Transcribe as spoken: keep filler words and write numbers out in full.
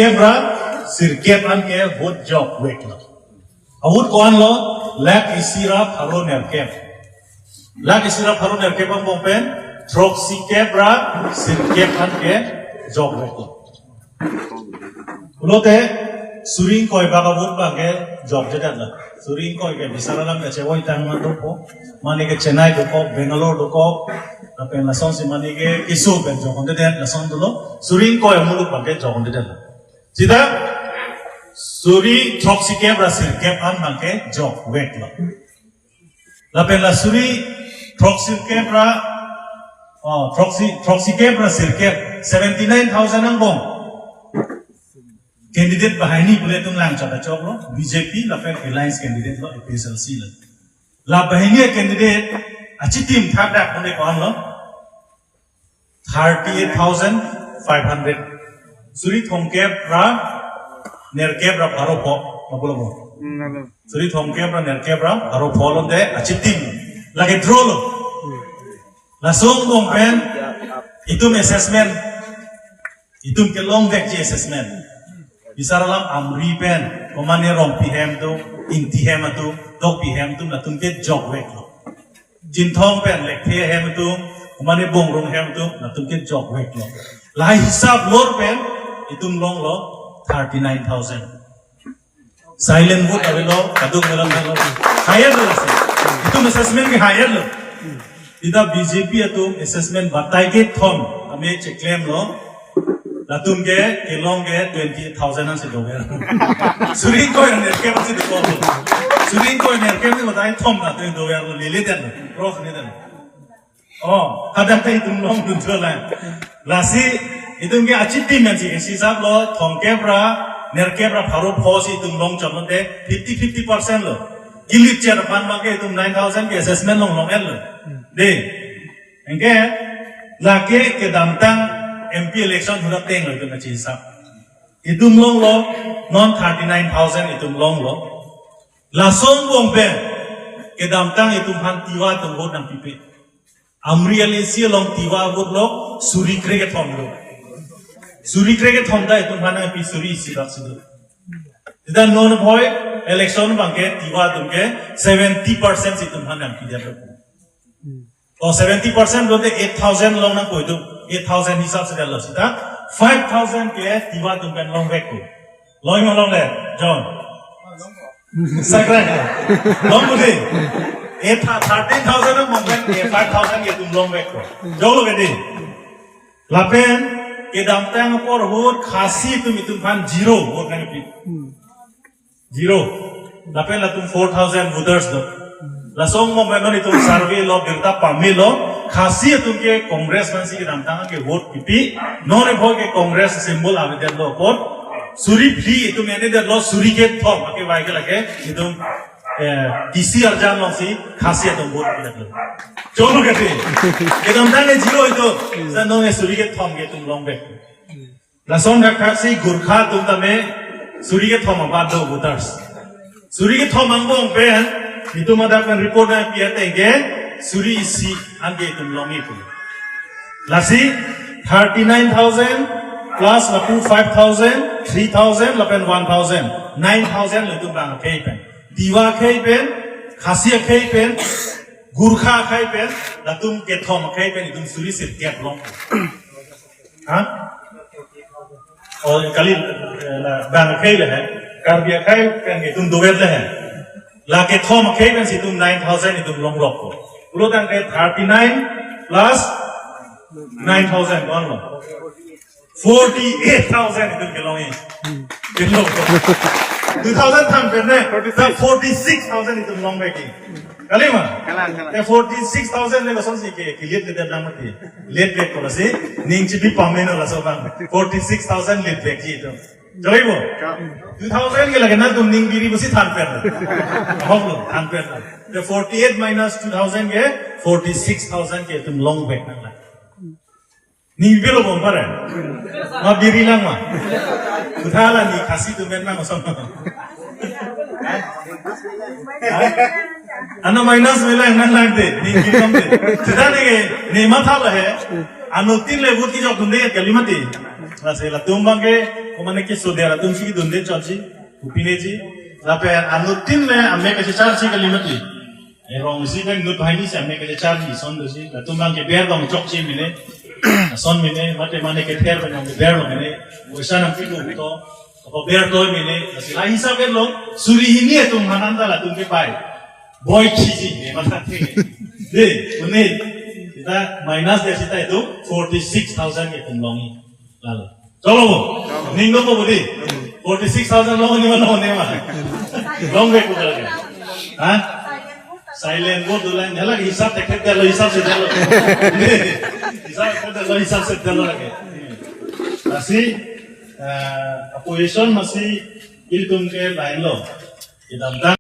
Kep ra sirkep an ke vote jokveklo. Ahut ko-an lo, lakh isi ra pharo nerkep. Lakh isi ra pharo nerkep angbong pen throksikep ra sirkep an ke jokveklo. Pulote suri ingkoi bak a-vote abang ke jokjedetlo. Suri ingkoi ke bisar alam kachevoi tang ma dopo. Mane ke Chennai dokok, Bangalore dokok, lapen lasonsi mane ke keso pen jokdedet, lason dolo. Suri ingkoi amuluk abang ke jokdedetlo. Sita suri throksikep ra sirkep an abang ke jokveklo. Lapen la suri throksirkep ra, oh, throksi, throksikep ra sirkep, seventy nine thousand angbong candidate banghini pu ilitum langchot achoklo, B J P lapen alliance candidate lo, A P H L C lo. La banghini candidate achitim thakdak pune ko-an lo, thirty eight thousand five hundred. Suri thomkep ra nerkep ra pharo pho, mapulo bo. Hmm, ano. Suri thomkep ra nerkep ra pharo pho lonte achitim lake draw lo. Laso angbong pen itum assessment, itum kelongvekji assessment. Bisar alam Amri pen, komane Rongpi hem atum, Ingti hem atum, Dokpi hem atum, latum ke jokveklo. Chinthong pen Lekthe hem atum, komane Bongrung hem atum, latum ke jokveklo. Lahai hisap lor pen itum longlo thirty nine thousand. Silent vote avelo, kadokave lo. Higher lo lasi. Itum assessment ke higher lo. Ita B J P atum assessment batai kethom tame cheklemlo. Latum ke kelong ke twenty eight thousand ansi dover. Suri ingkoi nerkep ansi dover. Suri ingkoi nerkep ansi batai kethom latum doverlo, lele den. Prof ne den. Oh, kadang ta itum longdun thulang. Lasi itum ke achitim ansi, isi hisaplo, thomkep ra nerkep ra pharo pho si itum longchot lote fifty fifty percent lo. Kilit cher pan abang ke itum nine thousand ke assessment long long el lo. De. Anke lake kedamtang M P election ahut ateng lo itum kachihisap. Itum longlo, non thirty nine thousand itum longlo. Laso angbong pen kedamtang itum aphan Tiwa atum vote nangpipe. Amri L A C along Tiwa vote lo suri krekethom lo. Suri krekethom ta itum aphan nangpi suri isi bak si do. Sita non bhoi election abang ke Tiwa atum ke seventy percent si itum aphan nangpidetlo. Oh, seventy percent pulote eight thousand long nangpo itum. Eight thousand hisap si detlo sita. Five thousand ke Tiwa atum pen longvekpo. Long ma longle, John? Sakra. Longpo de. Eight, thirteen thousand angbong pen ke five thousand ke itum longvekpo. Joklo ke de. Lapen kedamtang apor ahut Khasi atum itum aphan zero vote nangpi. Zero. Lapen latum four thousand voters do. Laso angbong pen non itum survey lo, birta pamelo. Khasi atum ke Congress aphansi kedamtang ke vote kipi. Non bhoi ke Congress symbol avedetlo apot. Suri phli itum enedetlo, suri kethom akevai ke lake itum, eh, T C arjan alongsi Khasi atum vote pidetlo. Cholo kati. Kedamtang ke zero itum. Sa non ke suri kethom ke itum longvek. Lason thakthak si Gorkha atum tame suri kethom abat do voters. Suri kethom angbong pen itum adap pen report nangpi ateng ke suri isi anke itum longji pu. Lasi thirty nine thousand plus lapu five thousand, three thousand lapen one thousand, nine thousand lo itum bang akhei pen. Tiwa akhei pen, Khasi akhei pen, Gorkha akhei pen, latum kethom akhei pen itum suri sirkep long. Ha? Oh, kali, eh, la, bang akhei le he. Karbi akhei pen itum dover le he. La kethom akhei pen si itum nine thousand itum longlokpo. Pulo tangte thirty nine plus nine thousand, ko-an lo? Forty eight thousand itum kelongji. Kelong. Two thousand than pen ne? Forty six. Forty six thousand itum longvekji. Kali ma? Kalang, kalang. Te forty six thousand le kosonsi ke, ke lead leader nang mati. Lead back ko lasi, ning chibi pameno laso abang. Forty six thousand lead back ji itum. Joi bo? Ka. Two thousand ke lake nangtum ning biri pusi than pen. Hok lo, than pen. Te forty eight minus two thousand ke, forty six thousand ke itum longvek nanglang. Ning biri lo bom pare. Ma biri lang ma. Kotha la ni Khasi atum pen nang osong. Ano minus me lang nanglang te. Ning biri lang te. Sita ne ke, ne matha lo he. Anuttin le vote kejok dunde kali mati. Lasi latum abangke, komane ke soder atum si dunde chotsi, kopi neji. Lapen anuttin le amek kachecharsi kali mati. Eh, rong isi pen inut banghini si amek kachecharsi ason dosi. Latum abangke ber dong chokche mene. Ason mene, mate mane kether pen dong ber dong mene. Poisa nangpipo to. Apa ber to mene. Lasi la hisap ke lo, suri hini atum hanan ta latum ke pai. Boi chiji ne mata the. De, une. Seta minus de seta itum forty six thousand ke atum longji. Lalo. Cholo bo. Ning do bo budi. Forty six thousand long ni ma, long ni ma. Long be ko lage. Ha? Silent mode do lang. Hala hisap thekthe lo, hisap se lo. Hisap thekthe lo, hisap se lo lage. Lasi, eh, opposition masi ilitum ke lain lo. Kedamtang